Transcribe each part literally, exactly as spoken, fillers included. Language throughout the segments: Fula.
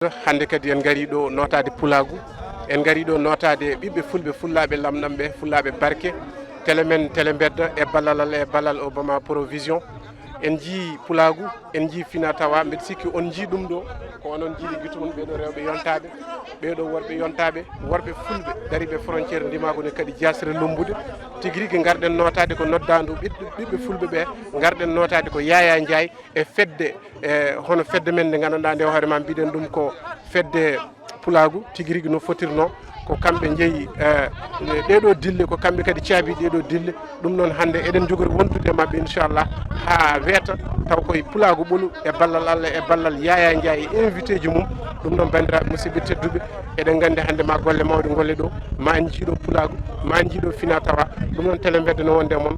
Hannde kadi en ngarii ɗo nootaade Pulaagu, en ngarii ɗo nootaade ɓiɓɓe fulɓe, fullaaɓe lamɗam ɓe, fullaaɓe barke, tele men, tele mbedda e ballal Allah, e ballal Obama Provision. En njii Pulaagu, en njii Fina Tawa, mbeɗa sikki on njii ɗum ɗo, ko onon njiiɗi gite mum, ɓee ɗo rewɓe yontaaɓe, ɓee ɗo worɓe yontaaɓe, worɓe fulɓe dariiɓe frontière ndimaagu ne kadi jaasre lumbude. Tigi rigi ngarɗen nootaade ko noddaandu ɓiɗɗo, ɓiɓɓe fulɓe ɓe, ngarɗen nootaade ko Yaya Ndiaye e fedde, e hono fedde men nde nganndanɗaa nde hoore ma mbiɗen ɗum ko fedde Pulaagu tigi rigi no fotirno. Ko kamɓe njeyi, eh, ɗee ɗoo dille, ko kamɓe kadi caabi ɗee ɗoo dille. Ɗum noon hannde eɗen njogori wondude e maɓɓe inchallah haa weeta, taw koye Pulaagu ɓolu e ballal Allah, e ballal Yaya Ndiaye e invité ji mum. Ɗum noon banndiraaɓe musidɓe tedduɓe, eɗen nganndi hannde ma golle mawɗe ngolle ɗo, ma en njii ɗo Pulaagu, ma en njii ɗo Fina Tawa. Ɗum noon tele mbedda no wonde e mon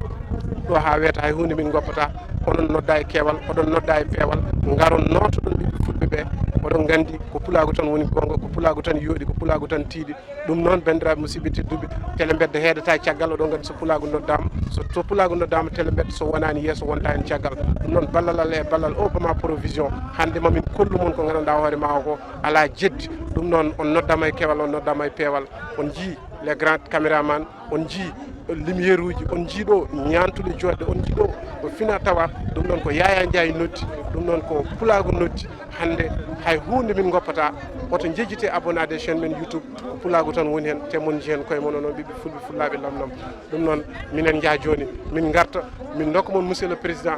ɗo haa weeta, hay huunde min ngoppata. Oɗon nodda e keewal, oɗon nodda e peewal, ngaron nootoɗon ɓiɓɓe fulɓe ɓe. Oɗon nganndi ko Pulaagu tan woni goonga, ko Pulaagu tan yooɗi, ko Pulaagu tan tiiɗi. Ɗum noon banndiraaɓe musidɓe tedduɓe, tele mbedda heedata e caggal, oɗon nganndi so Pulaagu noddaama, so, so Pulaagu noddaama tele mbedda so wonaani yeeso wonta heen caggal. Ɗum noon ballal Allah e ballal Obama Provision, hannde ma min kollu mon ko nganndanɗaa hoore ma o ko alaa jeddi. Ɗum noon on noddaama e keewal, on noddaama e peewal, on njii les grands caméramans, on njii lumière uji, on njii ɗo ñaantuɗe joɗɗe, on njii ɗo ko Fina Tawa, ɗum noon ko Yaya Ndiaye noddi, ɗum noon ko Pulaagu noddi. Hannde hay huunde min ngoppata, oto njejjite abonnaade e chaîne men YouTube, ko Pulaagu tan woni heen, te mon njii heen koye mon onon ɓiɓɓe fulɓe fullaaɓe lamɗam. Ɗum noon minen njaa jooni, min ngarta, min ndokka mon monsieur le président,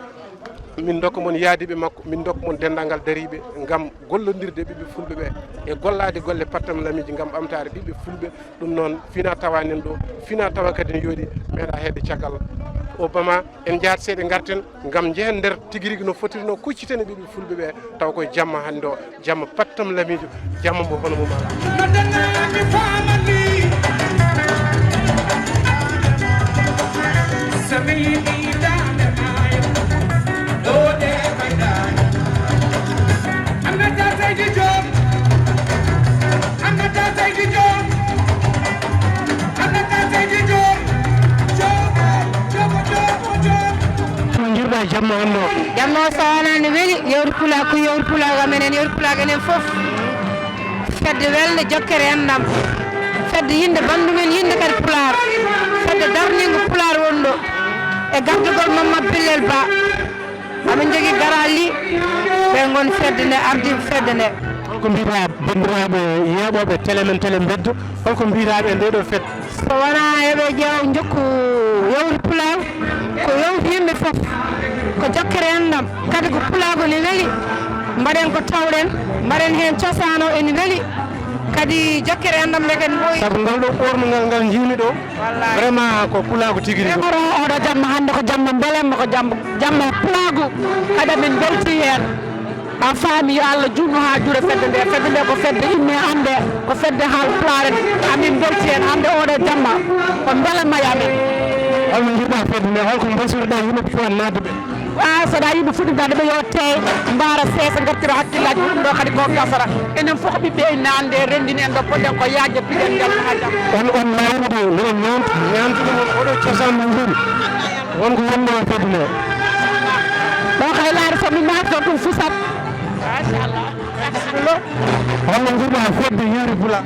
min ndokka mon yaadiiɓe makko, min ndokka mon denndaangal dariiɓe ngam gollondirde ɓiɓɓe fulɓe ɓe e gollaade golle pattam lamiiji ngam ɓamtaare ɓiɓɓe fulɓe. Ɗum noon Fina Tawa nan ɗo, Fina Tawa kadi ne yooɗi, meeɗa heedde caggal. Obama, en njahat seeɗa ngarten ngam njehen nder tigi rigi no fotirno, kucciten e ɓiɓɓe fulɓe ɓe, taw koye jamma hannde o, jamma pattam lamiijo, jamma mo hono mum alaa. No dannaa mi faamani. So mi yiɗi daande maayo, ɗo de koye daande. Annata Seydi Diop, Annata Seydi Diop, Annata Seydi Diop, Diop, Diop, Diop, Diop. Njurɗa jamma on ɗo. Jamma o so wonaa ne weli, yewti Pulaagu, ko yewti Pulaagu amen en, yewti Pulaagu enen fof. Fedde welnde, jokkere enɗam. Fedde yinde banndum en, yinde kadi Pulaar. Fedde darniingo Pulaar wonɗo e gardagol Mamadou Billel Ba. Amin njogii garaali, ɓe ngon fedde nde, ardiiɓe fedde nde. Holko mbiyataa banndiraaɓe yeeɓooɓe tele men, tele mbedda, holko mbiyataa ɓe ndee ɗoo fedde? So wonaa yo ɓe ƴeew njokku yewti Pulaar, ko yewti yimɓe fof, ko jokkere enɗam, kadi ko Pulaagu ne weli, mbaɗen ko tawɗen, mbaɗen heen cosaan o ene weli, kadi jokkere enɗam nde kadi ɓooyi. Sabu ngal ɗoo ɓoornungal ngal njiimi ɗo, wallaahi. Vraiment ko Pulaagu tigi rigi. Ɓe mbaɗa oɗo jamma hannde ko jamma mbelamma, ko jamma, jamma Pulaagu, kadi min mbeltii heen. A faami, yo Allah juutnu haa juure fedde nde. Fedde nde ko fedde inne annde, ko fedde Haal Pulaar en. Amin mbeltii heen hannde oɗo jamma, ko mbelamma e amen. Holno njiɗɗaa fedde nde? Holko mbasiytoɗaa yimɓe fof naatde ɓe? Ah, so ɗa yimɓe fuɗɗindaade ɓe yo teey, mbaara seesa, ngartira hakkillaaji muɓɓe ɗo kadi ko gasata. Enen fof ko ɓiɓɓe inna annde, renndini en ɗo poɗɗen ko yaajde, piɗen, njalta haa jam. On, on maaynude, mbiɗen ñaant-, ñaantude mon oɗo cosaan mo ngoni. Won ko wonno e fedde nde? Ɗo kay laare so mi naati ɗon ɗum fusat. Machallah. Holno njiɗɗaa fedde yewti Pulaar?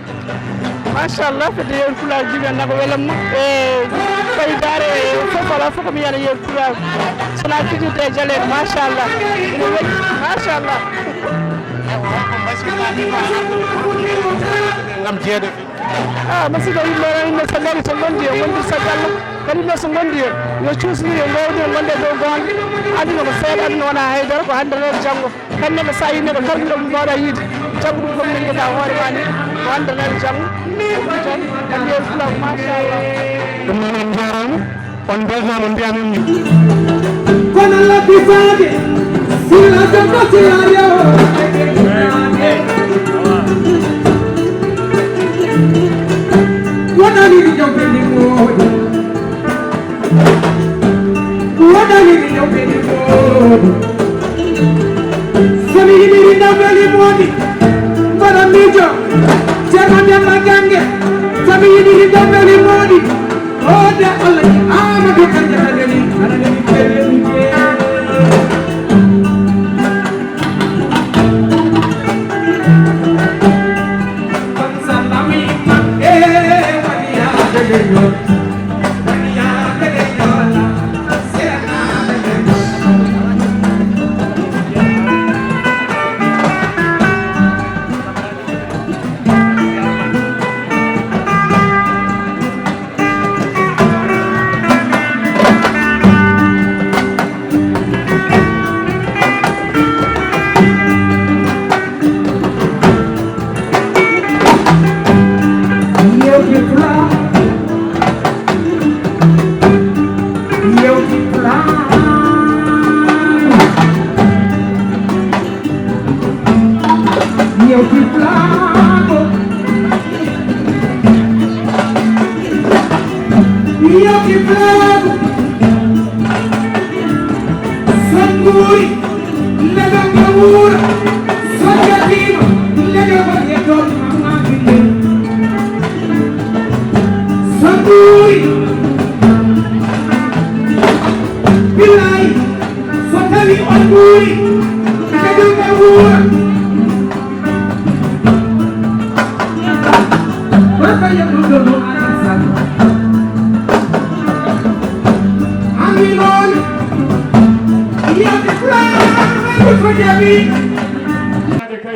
Machallah, fedde yewti Pulaar jiiɓe annda ko welamma. E faydaare fof alaa fof ko mi yiyata yewti Pulaar. So wonaa fijirde e jaleeɗe, machallah. Ene weli, machallah. Ngam jeeɗe. Ah, musidɗo, yimɓe, yimɓe so ngari, so ngondi e ngondi so Diallo. Kadi yimɓe so ngondi e, yo cuusnir, yo ngoowdir, ngonde dow goonga. Aduna ko seeɗa, aduna wonaa haydara, ko hannde reer janngo. Kadi neɗɗo so a yii neɗɗo kalduɗo ɗum mbawɗa yiide, janngo ɗum fof min ngesa hoore ma ni, ko hannde reer janngo. Ɗum tan, en mbiyat Pulaar, machallah. Ɗum noon, on njaaraama. On mbeltaama, on mbiyaama en. Kono labbi faade, sila jokko sila rewo. Waɗani mi jom ɓe mi moodi. Waɗani mi jom ɓe mi moodi. So mi yiɗiri ndam weli moodi, mbaɗa miijo. Ceerno Demba Gange, so mi yiɗiri ndam weli moodi. Hoode Allah ki Amadou Kanja Kajani, ana nani kele mi jeeya.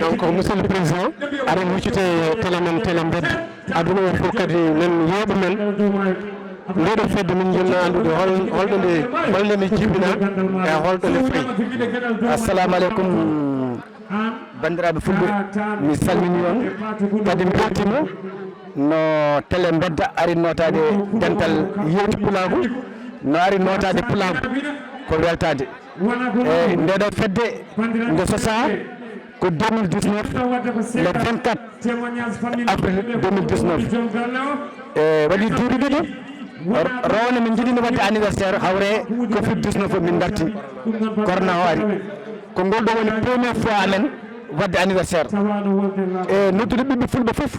Donc, monsieur le président, aɗen huccite télé men, télé mbedda aduna o fof, kadi men yeeɓa men. Ndeɗo fedde min njiɗno anndude hol, holɗo nde, holno nde jibina e holɗo nde fayi. Assalamu aleykum, banndiraaɓe fulɓe, mi salmini on, kadi mbeltima no télé mbedda ari nootaade dental yewti pulaagu, no ari nootaade pulaagu ko weltaade. E ndeɗo fedde nde sosaa ko deux mille dix-neuf, le vingt-quatre avril deux mille dix-neuf. E waɗi duuɓi ɗiɗi, ro-, rowande min njiɗino waɗde anniversaire, hawre covid dix-neuf o min darti, corona o ari. Ko ngol ɗo woni première fois amen waɗde anniversaire. E noddude ɓiɓɓe fulɓe fof,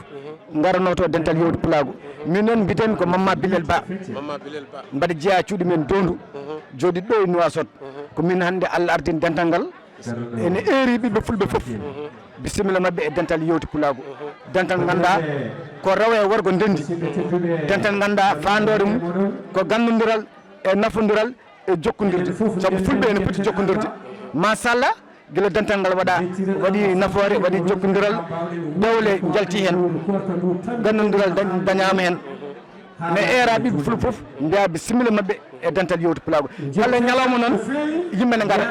ngarano to dental yewti pulaagu. Min noon mbiten ko Mamma Bilel Ba. Mamma Bilel Ba. Mbaɗa jeyaa cuuɗi men Doondu. Mhm. Jooɗi ɗo e Nuwaasot. Mhm. Ko min hannde Allah ardini dental ngal. Ene eeri ɓiɓɓe fulɓe fof. Mhm. Bisimilla maɓɓe e dental yewti pulaagu. Mhm. Dental ngannduɗaa ko rewo e worgo ndenndi. Mhm. Dental ngannduɗaa faandoore mum ko ganndondiral e nafondiral e jokkondirde. Sabu fulɓe ene poti jokkondirde. Machallah, gila dental ngal waɗa, waɗi nafoore, waɗi jokkondiral, dewle njalti heen. Ganndondiral dañ-, dañaama heen. Mi eera ɓiɓɓe fulɓe fof, mbiya bisimilla maɓɓe e dental yewti pulaagu. Kala ñalawma noon, yimɓe ne ngara.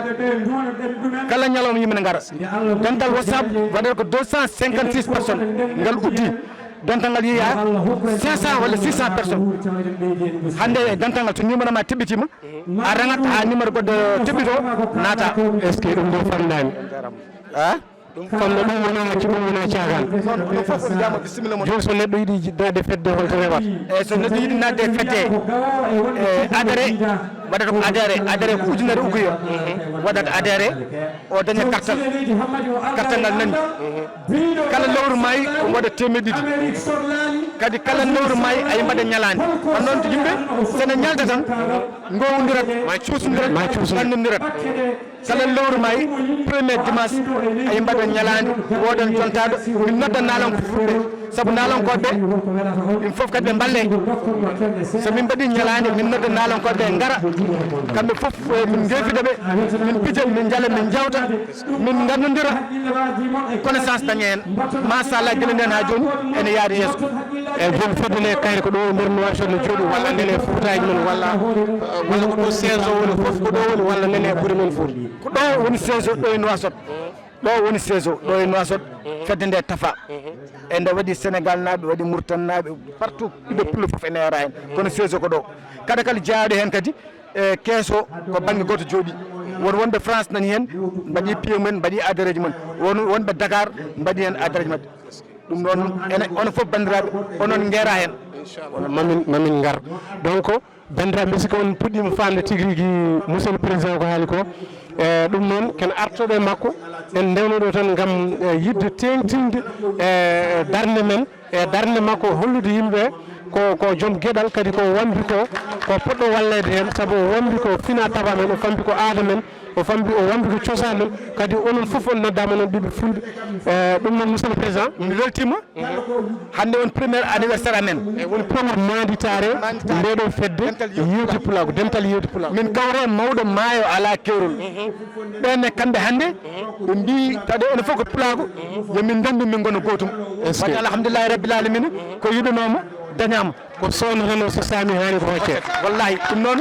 Kala ñalawma yimɓe ne ngara. Dental WhatsApp waɗata ko deux cent cinquante-six personnes. Ngal uddi. Dental ngal yeeya cinq cents walla six cents personnes. Hannde dental ngal, so numéro ma teɓɓitiima, a raŋat haa numéro goɗɗo teɓɓito, naata. Est-ce que ɗum ɗo famɗaani? A? Ɗum famɗa, ɗum wonaa acci, ɗum wonaa caagaan. Ɗum fof on njaama, bisimilla mon. Jooni so neɗɗo yiɗi naatde fedde, holto rewata? Eeyi, so neɗɗo yiɗi naatde fedde, e, adhéré, waɗata ko adhéré, adhéré ko ujunere uguyo. Waɗat adhéré, o daña kartal. Kartal ngal nani. Kala lewru maayi, o waɗa teemeɗɗe ɗiɗi. Kadi kala lewru maayi, a yi mbaɗa ñalaande. Kono noon yimɓe, so ne ñalda tan, ngowondirat, cuusondirat, ganndondirat. Kala lewru maayi, premier dimanche, a yi mbaɗa ñalaande, woodan jontaaɗo, min nodda naalanko fulɓe. Sabu naalankooɓe ɓe, ɓen fof kadi ɓe mballe. So min mbaɗi ñalaande, min nodda naalankooɓe ɓe ngara. Kamɓe fof, eh, min ngeefida ɓe, min pija, min njala, min njawta, min nganndondira. Connaissance daña heen. Machallah, gila ndeen haa jooni, ene yaade yeeso. Eeyi, jooni fedde nde kayre ko ɗo e nder Nuwaasot no jooɗi, walla ndeen e fuutaaji men, walla, eh, walla ko ɗo siège o woni fof, ko ɗo woni, walla ndeen e gure men fof? Ko ɗo woni siège o, ɗo e Nuwaasot. Ɗo woni siège o, ɗo e Nuwaasot, fedde nde tafa. E nde waɗi Senegal naaɓe, waɗi Mauritanie naaɓe, partout, ɓiɓɓe pullo fof ene ara heen. Kono siège o ko ɗo. Kala kala jeyaaɗo heen kadi, e kees o ko bannge gooto jooɗi. Won wonɓe France nani heen, mbaɗi piye mum en, mbaɗi adhéré ji mum en. Won wonɓe Dakar, mbaɗi heen adhéré ji maɓɓe. Ɗum noon, ene, onon fof banndiraaɓe, onon ngeera heen. Mamin, mamin ngar. Donc, banndiraaɓe, mi sikki on puɗɗiima faamde tigi rigi monsieur le président ko haali ko. E, ɗum noon, ken artooɓe e makko, en ndewno ɗo tan ngam, e, yiɗde teeŋtinde, e, darnde men, e darnde makko, hollude yimɓe ko, ko joom geɗal, kadi ko wambi ko, ko poɗɗo walleede heen, sabu o wambi ko fina taba men, o fambi ko aada men, O fambi, o wambi ko cosaan ɗum. Kadi onon fof on noddaama, onon ɓiɓɓe fulɓe. Eh, ɗum noon, monsieur le président, mi weltiima. Hannde woni premier anniversaire amen. E woni premier maanditaare. Maanditaare. Nde ɗo fedde. Dental yewti, yewti pulaagu, dental yewti pulaagu. Min kawre mawɗo maayo alaa keerol. Ɓen ne kamɓe hannde, ɓe mbii, taade enen fof ko pulaagu, yo min ndendu, min ngona gootum. Est-ce que wadde alhamdulillahi rabbil alamina, ko yiɗunoomo dañaama. Ko soono tan o sosaami haani ko hoccee. Wallahi, ɗum noon,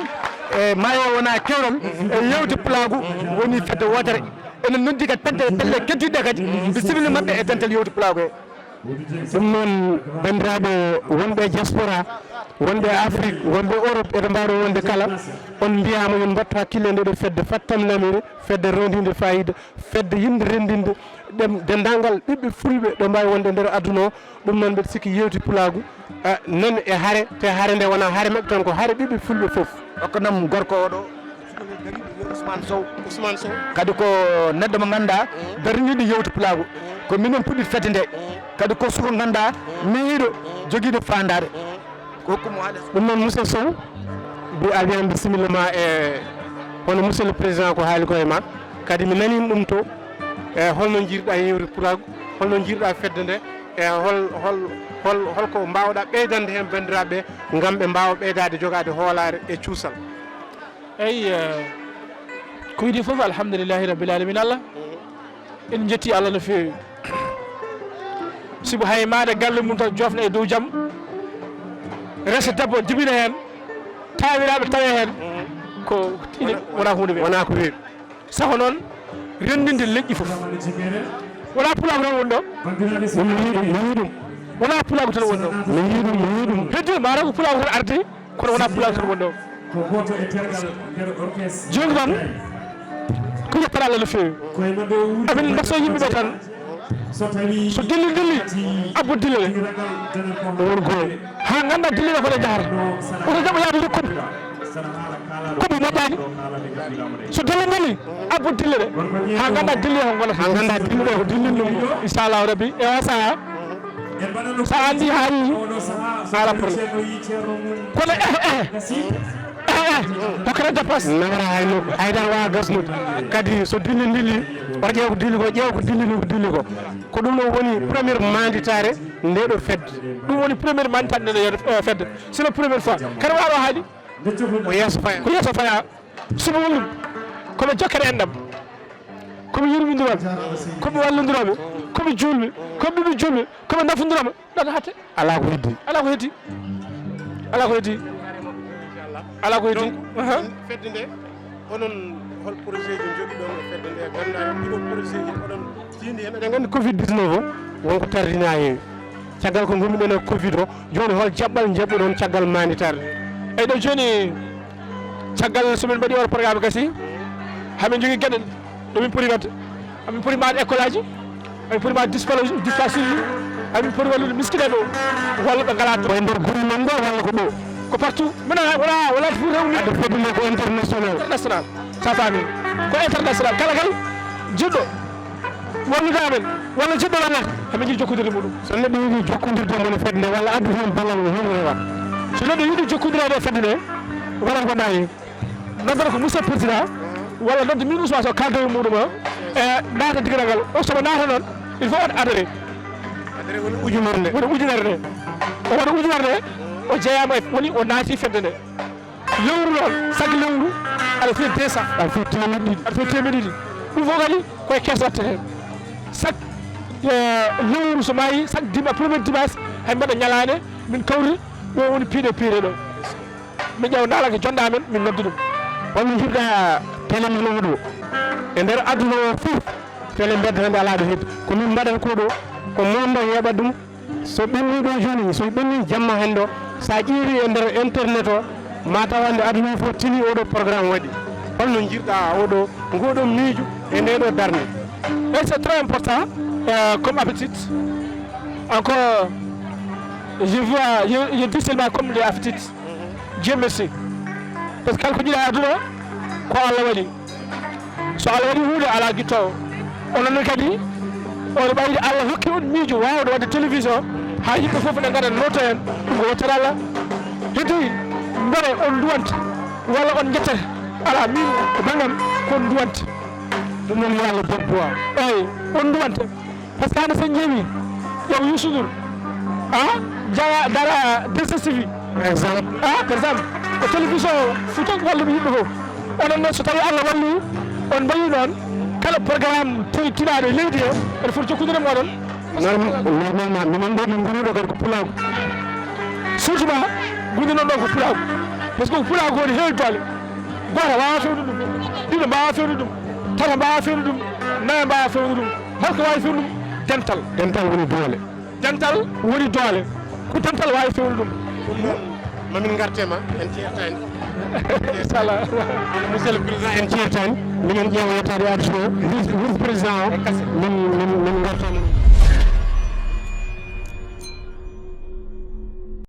e maayo wona keerol, e yewti pulaagu woni fedde wootere. Enen noddi kadi pelle, pelle keddiiɗe kadi, bisimilla maɓɓe e dental yewti pulaagu he. Ɗum noon, banndiraaɓe wonɓe e diaspora, wonɓe e Afrique, wonɓe Europe, eɓe mbaɗo wonde kala, on mbiyaama yo on mbattu hakkille e nde ɗo fedde fattamlamire, fedde rewndinde fayida, fedde yimde renndinde ɗem-, denndaangal ɓiɓɓe fulɓe ɓe mbaawi wonde e nder aduna o. Ɗum noon, mbeɗa sikki yewti pulaagu, eh, nan e hare, te hare nde wonaa hare maɓɓe tan, ko hare ɓiɓɓe fulɓe fof. Hokka nam gorko oɗo, suka min dari, ɗum woni Ousmane Sow. Ousmane Sow. Kadi ko neɗɗo mo ngannduɗaa, daraniiɗo yewti pulaagu. Ko minen puɗɗiti fedde nde. Kadi ko suka ngannduɗaa, meyiiɗo, jogiiɗo faandaare. Ko hokkumo haɗa. Ɗum noon, monsieur Sow, mbi a wiyan bisimilla ma e hono monsieur le président ko haali ko e ma. Kadi mi naniima ɗum to. E holno njiiruɗaa yewti pulaagu, holno njiiruɗaa fedde nde, e hol, hol, hol, holko mbaawɗaa ɓeydande heen banndiraaɓe ɓe, ngam ɓe mbaawa ɓeydaade jogaade hoolaare e cuusal? Eyi, eh, ko idii fof, alhamdulillahi rabbil alamin Allah. En njetti Allah no feewi. Sibu hay maɗa galle mum tan jofna e dow jam, resa debbo jibina heen, taawiraaɓe tawa heen, ko ine wona huunde weeɓde. Wona ko weeɓi. Sabu noon, renndinde leƴƴi fof. Wona pulaagu tan woni ɗo. Ɗum mi yiɗi, mi yiɗi. Wona pulaagu tan woni ɗo. Mi yiɗi, mi yiɗi. Heddi, mataw ko pulaagu tan ardi, kono wona pulaagu tan woni ɗo. Ko gooto e tergal nder orchestre. Jooni noon, ko yettata Allah no feewi. Amin mbaso yimɓe ɓe tan. So tawi so dilli dilli, abbo dille ɗe. Ɗo woni gooto. Haa ngannda dille ɗe ko ɗe njahata. Oto jaɓo yaade jokkude. Koɓe moƴƴaani. So dille dilli, abbo dille ɗe. Haa ngannda dille ɗe ko ngonata. Haa ngannda dille ɗe ko dilli ɗum. Inchallahu Rabbi. E o saha, so a anndi haa yii, ala problème. Kono eh, eh. Eh, eh, hokkata dépense. Nawata hay nokku, haydara waawa gasnude. Kadi so dilli dilli, oto ƴeew ko dilli ko, ƴeew ko dilli ni ko dilli ko. Ko ɗum ɗo woni première manditaare nde ɗo fedde. Ɗum woni première manditaare nde ɗo fedde. C'est la première fois. Kadi waawa haali. Ko yeeso faya. Ko yeeso faya. Suba woni ɗum. Ko ɓe jokkere enɗam. Ko ɓe yurmindiral. Ko ɓe wallondirooɓe. Ko ɓe juulɓe. Ko ɓe ɓiɓɓe juulɓe. Ko ɓe nafondirooɓe. Ɗaɗa hatte. Alaa ko heddi. Alaa ko heddi. Alaa ko heddi. Alaa ko heddi. Donc, aha. Fedde nde, onon hol projet ji njogiɗon e fedde nde? Ngannduɗaa ɗiɗo projet ji oɗon tiindi heen. Eɗen nganndi covid dix-neuf o, wonko tardini haa heewi. Caggal ko ngummiɗen e covid o, jooni hol jaɓɓal njaɓɓuɗon caggal maanditaare? Eyi, ɗo jooni, caggal so min mbaɗi on programme gasi, hamin jogii geɗe ɗo min poti waɗde. Hamin poti maande école aji, hamin poti maande dispalo-, dispensaire uji, hamin poti wallude miskineeɓe o, walla ɓe ngalaa to. Ko e nder gure mon ɗo walla ko ɗo? Ko partout. Minen wona, wona to fof rewmi. Adda fedde nde ko international. International. Sa faami. Ko international. Kala kala jiɗɗo wallude amen, walla jiɗɗo wallata, hamin njiɗi jokkondirde muɗum. So neɗɗo yiɗi jokkondirde e mon e fedde nde, walla addu heen ballal mum, hol no rewata? So neɗɗo yiɗi jokkondireede e fedde nde, waɗata ko ɗaani. Noddata ko monsieur le président, walla nodda min Ousmane Sow, kaalda e muɗum o, e naata digiral ngal. O somo naata noon, il faut waɗa adhéré. Adhéré woni ujunere nde. Woni ujunere nde. O waɗa ujunere nde, o jeyaama e, woni o naati fedde nde. Lewru noon, chaque lewru, aɗa fiya deux cents. Aɗa fiya teemeɗɗe ɗiɗi. Aɗa fiya teemeɗɗe ɗiɗi. Ɗum fof kadi ko e kees waɗata heen. Chaque, eh, lewru so maayi, chaque dima-, premier dimanche, hay mbaɗa ñalaande, min kawri, ɗo woni piiɗe piiɗe ɗo. Min ƴeewa ndaalaka jonɗa men, min nodda ɗum. Holno njiɗɗa télé men o ɗo? E nder aduna o fof, télé mbedda hannde alaa ɗo heddi. Ko min mbaɗata ko ɗo, ko mon ɗo yeeɓat ɗum. So ɓenni ɗo jooni, so ɓenni jamma hannde o, so a ƴeewi e nder internet o, ma taw hannde aduna o fof tini oɗo programme waɗi. Holno njiɗɗa oɗo, ngoɗo miijo e nde ɗo darnde? Et c'est très important, euh, comme habitude. Encore, je vois, je, je dis seulement comme des habitudes. Dieu merci. Parce que kala ko jiɗa aduna o, ko Allah waɗi. So Allah waɗi huunde, alaa gittoowo. Onon ne kadi, oɗo ɓayde Allah hokki on miijo waawde waɗde télévision, haa yimɓe fof ne ngara nooto heen, ɗum ko yettere Allah. Heddi, mbele on nduwanta, walla on njettata? Alaa, min ko bangam, Kon duwante. Ɗum noon yo Allah bontu. Eyyi, on duwante. Par ce que hannde so en ƴeewi, ƴeew Youssou Ndour, a, jara, dara deux S T V. Par exemple. A, par exemple, ko télévision Fouta walluɓe yimɓe fof. Onon noon, so tawi Allah walli, on mbayi noon, kala programme ti-, tiɗaaɗo e leydi he, ene foti jokkude e mooɗon. Norm-, normalement, minen ɗo min ngoni ɗo kadi ko pulaagu. Surtout ma, ngoni noon ɗo ko pulaagu. Par ce que ko pulaagu woni heewi doole. Gooto waawa fewde ɗum. Ɗiɗo mbaawa fewde ɗum. Tato mbaawa fewde ɗum. Nayo mbaawa fewde ɗum. Holko waawi fewde ɗum? Dental. Dental woni doole. Dental woni doole. Ko dental waawi fewde ɗum. Ɗum noon, mamin ngarte ma, en ceertani. Inchallah. Monsieur le Président, en ceertani. Minen ƴeewa yettaade addude o, vice, vice président o. Min, min, min ngartani.